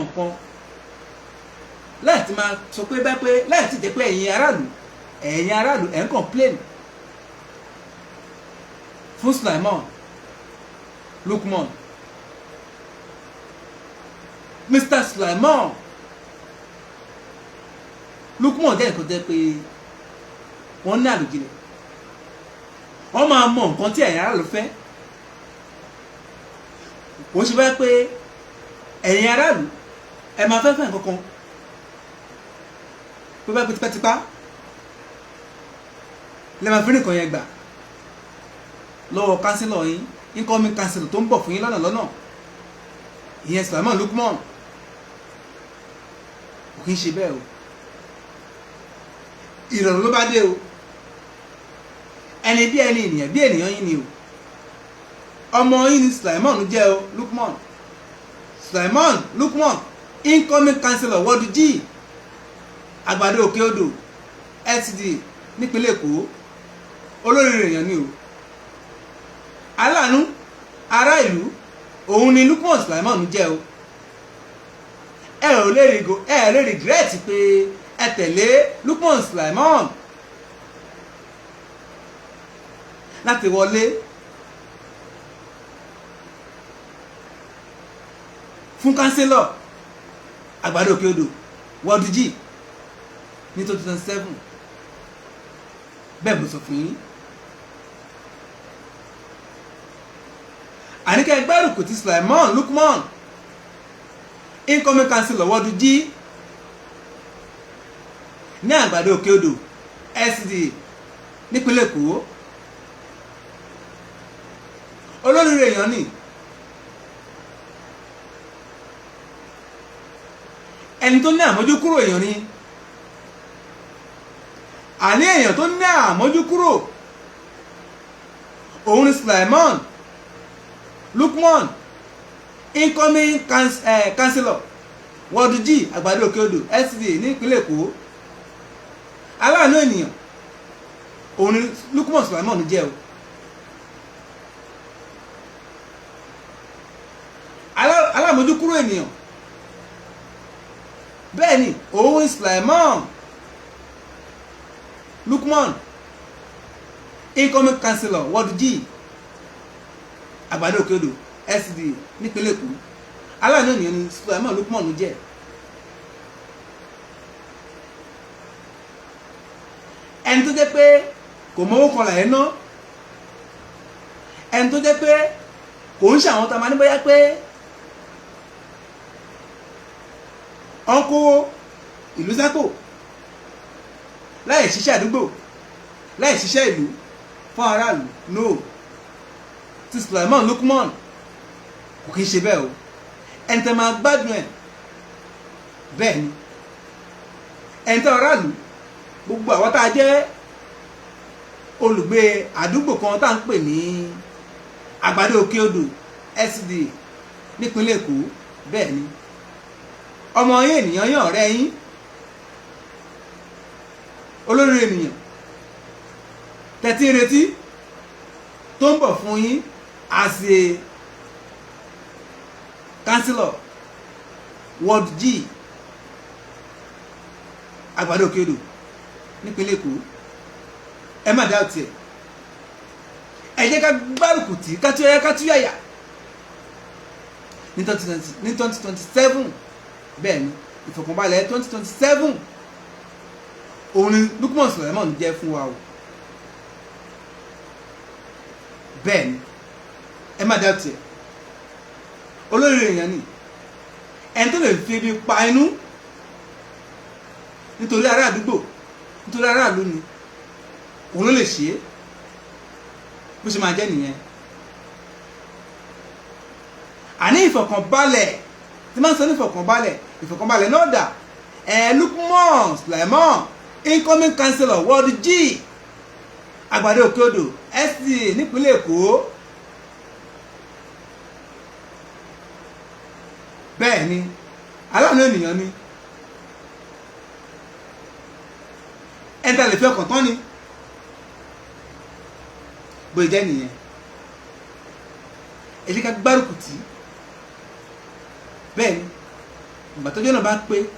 Nǹkan láì ti máa sọ pé bá pé láì ti jẹ́ pé ẹ̀yin aráàlú ẹ̀ ń complain fún Sulaiman Lukman, Mr. Sulaiman Lukman jẹ́ nǹkan jẹ́ pé wọ́n ní àròjinlẹ̀, wọ́n máa mọ nǹkan tí ẹ̀yin aráàlú fẹ́. Kò ṣe bá pé ẹ̀yin aráàlú ẹ máa fẹ́ fẹ́ nǹkan kan pé bá pé tipátipá lè máa fi nǹkan yẹn gbà lọ́wọ́ councillor yín, incoming councillor tó ń bọ̀ fún yín lọ́nà lọ́nà, ìyẹn Sulaiman Lukman. Kò kí ń ṣe bẹ́ẹ̀ o. Ìrọ̀rùn ló bá dé o. Ẹni bí ẹni, ènìyàn bí ènìyàn yín ni o. Ọmọ yín ni Sulaiman jẹ́ o. Lukman, Sulaiman Lukman, incoming councillor, ward G, Àgbàdo Òkè Odò LCDA nípínlẹ̀ Èkó, olóríire èèyàn ni o. Aláàánú ará ìlú òun ni Lukman Sulaiman jẹ́ o. Ẹ ò lè rí, ẹ lè regret pé ẹ tẹ̀lé Lukman Sulaiman láti wọlé fún councillor Àgbàdo Òkè Odò, ward G, ní 2027. Bẹ́ẹ̀ mo sọ fún yín. Àníkẹ́ gbárùkù ti Sulaiman Lukman, incoming councillor, ward G, ní Àgbàdo Òkè Odò LCDA nípínlẹ̀ Èkó. Olóríire èèyàn ni. Ẹni tó ní àmójúkúrò èèyàn ni. Àní èèyàn tó ní àmójúkúrò òun ni Sulaiman Lukman, incoming councillor, ward G, Àgbàdo Òkè Odò LCDA ní ìpínlẹ̀ Èkó. Aláàánú ènìyàn òun ni Lukman Sulaiman jẹ́ o. Alámójúkúrò ènìyàn bẹ́ẹ̀ ni òun ni Sulaiman Lukman, incoming councillor, ward G, Àgbàdo Òkè Odò LCDA nípínlẹ̀ Èkó. Aláàánú ènìyàn ni Sulaiman Lukman jẹ́. Ẹni tó jẹ́ pé kò mọ owó kan là ẹ́ ná, ẹni tó jẹ́ pé kò ń ṣàwọn tá a máa ní bóyá pé ọ̀n kó ìlú sápò láì ṣiṣẹ́ àdúgbò, láì ṣiṣẹ́ ìlú fún aráàlú. No, ti Sulaiman Lukman kò kí ń ṣe bẹ́ẹ̀ o. Ẹni tẹ́ máa gbádùn ẹ̀ bẹ́ẹ̀ ni ẹni tẹ́ aráàlú, gbogbo àwọn tá a jẹ́ olùgbé àdúgbò kan tá à ń pè ní Àgbàdo Òkè Odò LCDA nípínlẹ̀ Èkó. Bẹ́ẹ̀ ni ọmọ yín, ènìyàn yín, ọ̀rẹ́ yín, olórí ènìyàn tẹ̀tí ń retí tó ń bọ̀ fún yín as a councillor, ward G, Àgbàdo Òkè Odò nípínlẹ̀ Èkó. Ẹ má dá tiẹ̀, ẹ jẹ́ ká gbárùkù tì ká tú yáyá, ká tú yàyà ní 2027. Bẹ́ẹ̀ ni ìfọ̀kànbalẹ̀ 2027 òun ni Lukman Sulaiman jẹ́ fún wa o. Bẹ́ẹ̀ ni ẹ má dá tiẹ̀. Olórí èèyàn ni ẹni tó lè fi ebi pa inú nítorí ará àdúgbò, nítorí aráàlú ni òun ló lè ṣe é. Bó ṣe máa jẹ́ nìyẹn. Àní ìfọ̀kànbalẹ̀ tí máa ń sọ ní ìfọ̀kànbalẹ̀, ìfọ̀kànbalẹ̀ náà dà ẹ̀. Lukman Sulaiman, incoming councillor, ward G, Àgbàdo Òkè Odò LCDA nípínlẹ̀ Èkó. Bẹ́ẹ̀ ni aláàánú ènìyàn ni, ẹni tá a lè fi ọkàn tán ni. Bóyá jẹ́ nìyẹn, ẹ jẹ́ ká gbárùkù tì í. Bẹ́ẹ̀ ni. Ìgbà tọ́jọ́ náà bá pé.